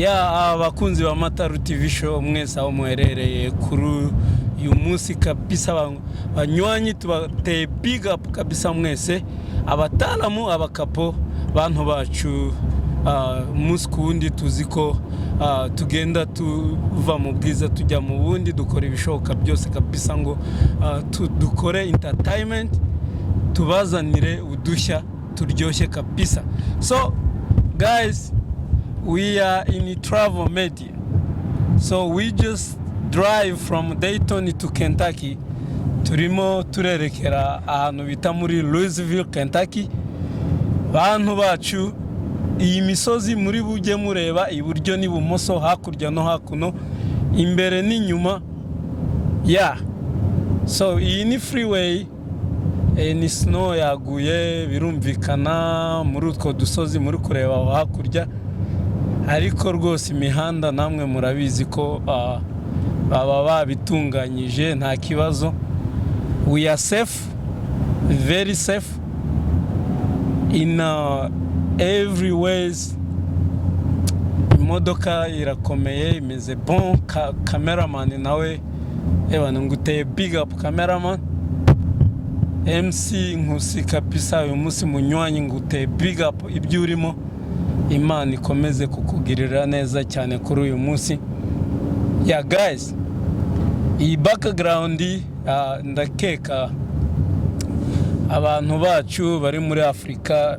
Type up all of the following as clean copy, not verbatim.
Ya, abakunzi ba Mataru TV Show mwese aho muherereye kuri uyu munsi kabisa, banywanyi, tubateye big up kabisa mwese, abataalamu, abakapo, bantu bacu. Umunsi ku wundi tuzi ko tugenda tuva mu bwiza tujya mu bundi, dukora ibishoboka byose kabisa ngo dukore entertainment, tubazanire udushya turyoshye kabisa. So guys, we are in travel media, so we just drive from Dayton to Kentucky. Turimo turerekera ahantu bita muri Louisville, Kentucky. Bantu bacu, iyi misozi muri bujye mureba iburyo n'ibumoso, hakurya no hakuno, imbere n'inyuma. Yeah, so iyi ni freeway. Ni snow yaguye, birumvikana, muri utwo dusozi muri kureba aho hakurya. Ariko rwose imihanda namwe murabizi ko baba babitunganyije, nta kibazo. We are safe, very safe in every ways. Imodoka irakomeye, imeze bon. Cameraman nawe, ebana, nguteye big up, cameraman MC Nkusi kabisa. Uyu munsi, munywanyi, nguteye big up. Ibyo urimo, Imana ikomeze kukugirira neza cyane kuri uyu munsi. Ya guys, iyi background, ndakeka abantu bacu bari muri Afurika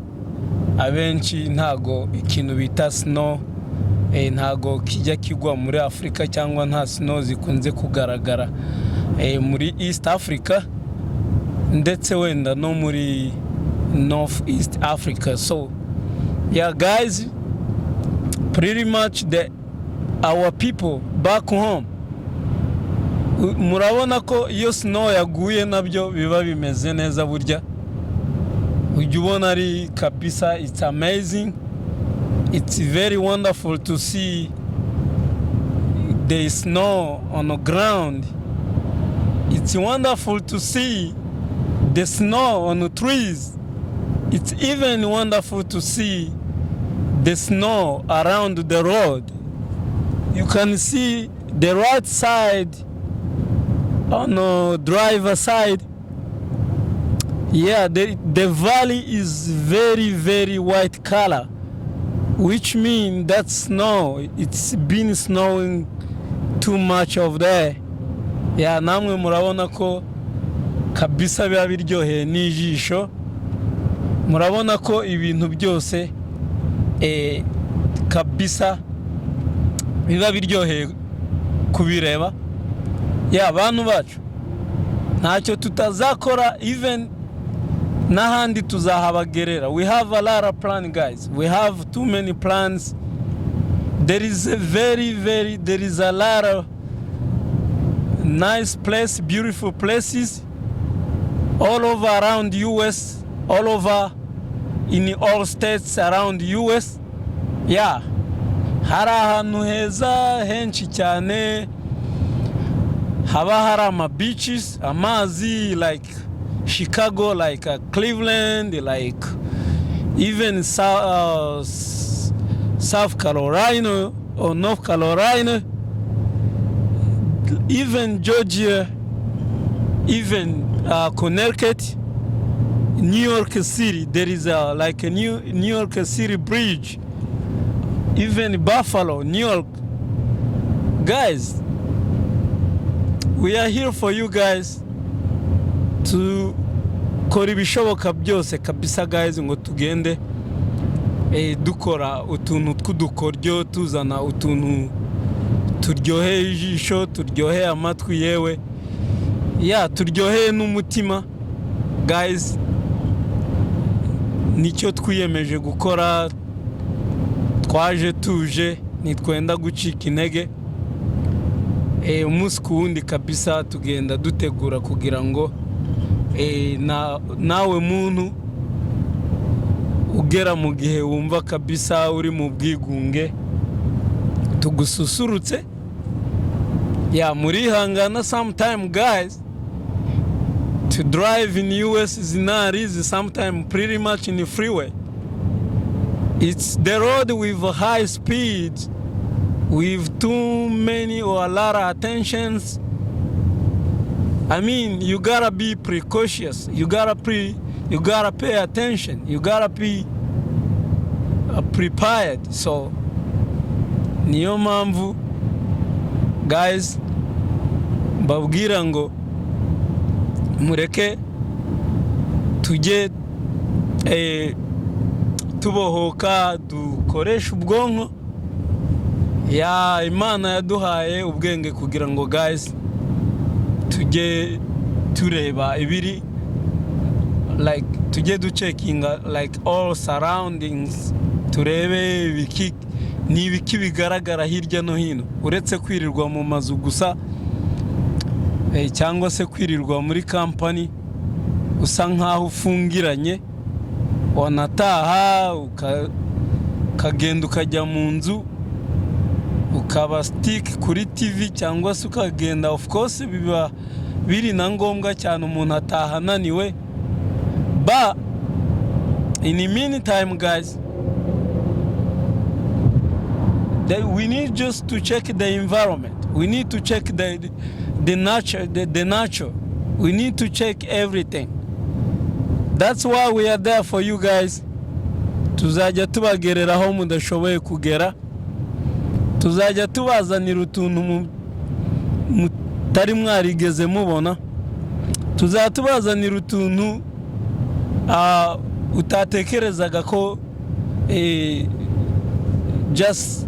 abenshi ntago ikintu bita snow ntago kijya kigwa muri Afurika, cyangwa nta snow zikunze kugaragara muri East Africa, ndetse wenda no muri North East Africa. So yeah guys, pretty much the our people back home, murabona ko iyo snow yaguye nabyo biba bimeze neza. Burya ujya ubona ari kabisa, it's amazing, it's very wonderful to see the snow on the ground. It's wonderful to see the snow on the trees. It's even wonderful to see the snow around the road. You can see the right side, on the driver side. Yeah, the valley is very, very white color, which means that snow, it's been snowing too much of there. Yeah, namwe murabona ko kabisa biba biryoheye n'ijisho. Murabona ko ibintu byose kabisa biba biryoheye kubireba. Ya, bantu bacu, ntacyo tutazakora, even n'ahandi tuzahabagerera. We have a lot of plan, guys. We have too many plans. There is a very very there is a lot of nice place, beautiful places all over around US, all over in all states around US. Yeah, hari ahantu heza henshi cyane haba hari ama beaches, amazi, like Chicago, like Cleveland, like even South Carolina or North Carolina, even Georgia, even Connecticut, New York City. There is a like a New York City bridge, even Buffalo, New York. Guys, we are here for you guys tukora ibishoboka byose kabisa, guys, ngo tugende dukora utuntu tw'udukoryo, tuzana utuntu turyoheye ijisho, turyoheye amatwi, yewe ya turyoheye n'umutima. Guys, nicyo twiyemeje gukora. Twaje tuje, ntitwenda gucika intege. Umunsi ku wundi kabisa tugenda dutegura kugira ngo nawe muntu ugera mu gihe wumva kabisa uri mu bwigunge, tugususurutse. Ya, murihangana sometime, guys. To drive in US is not easy sometime, pretty much in the freeway. It's the road with a high speed. With too many or a lot of attentions. I mean, you gotta be precautious. You gotta pay attention. You gotta be prepared. So, niyo mpamvu, guys, mbabwira ngo mureke tujye tubohoka, dukoreshe ubwonko ya Imana yaduhaye ubwenge kugira ngo, guys, tujye tureba ibiri, like, tujye ducheckinga, like, all surroundings, turebe ibiki ni ibiki bigaragara hirya no hino, uretse kwirirwa mu mazu gusa cyangwa se kwirirwa muri kampani usa nkaho ufungiranye, wanataha ukagenda ukajya mu nzu, ukaba stuck kuri TV, cyangwa se ukagenda. Of course biba biri na ngombwa cyane, umuntu ataha ananiwe, but in the meantime, guys, we need just to check the environment. We need to check the nature, the nature. We need to check everything. That's why we are there for you guys. Tuzajya tubagereraho mudashoboye kugera, tuzajya tubazanira utuntu mutari mwarigeze mubona, tuzajya tubazanira utuntu utatekerezaga ko just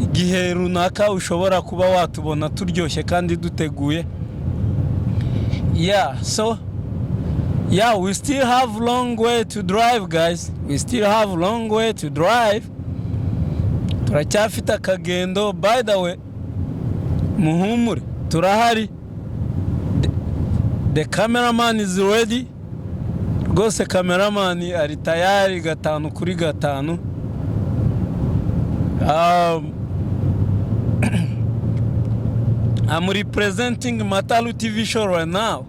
igihe runaka ushobora kuba watubona turyoshye kandi duteguye. Yeah, so yeah, we still have long way to drive, guys. We still have long way to drive. Turacyafite akagendo. By the way, muhumure, turahari. The cameraman is ready rwose. Cameraman ari tayari gatanu kuri gatanu. I'm representing Matalu TV show right now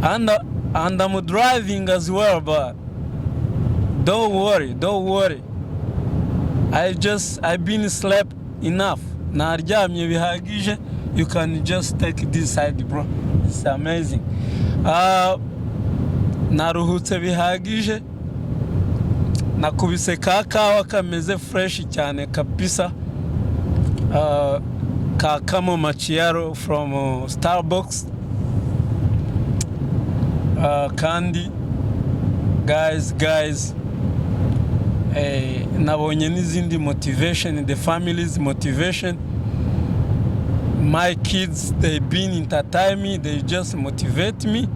and I'm driving as well, but don't worry, don't worry. I've been slept enough. Naryamye bihagije. You can just take this side, bro. It's amazing. Naruhutse bihagije, nakubise ka kawa kameze fresh cyane kabisa, ka caramel macchiato from Starbucks. Kandi guys, nabonye n'izindi motivation, the family's motivation. My kids, they been entertain me, they just motivate me.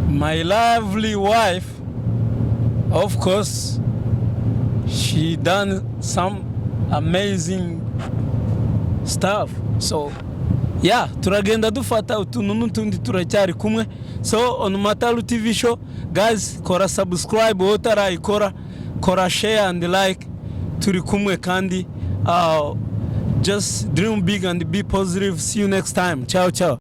My lovely wife, of course, she done some amazing stuff. So yeah, turagenda dufata utuntu n'utundi, turacyari kumwe. So on Matalu TV show, guys, kora subscribe wowe utarayikora, kora share and like. Turi kumwe kandi just dream big and be positive. See you next time. Ciao, ciao.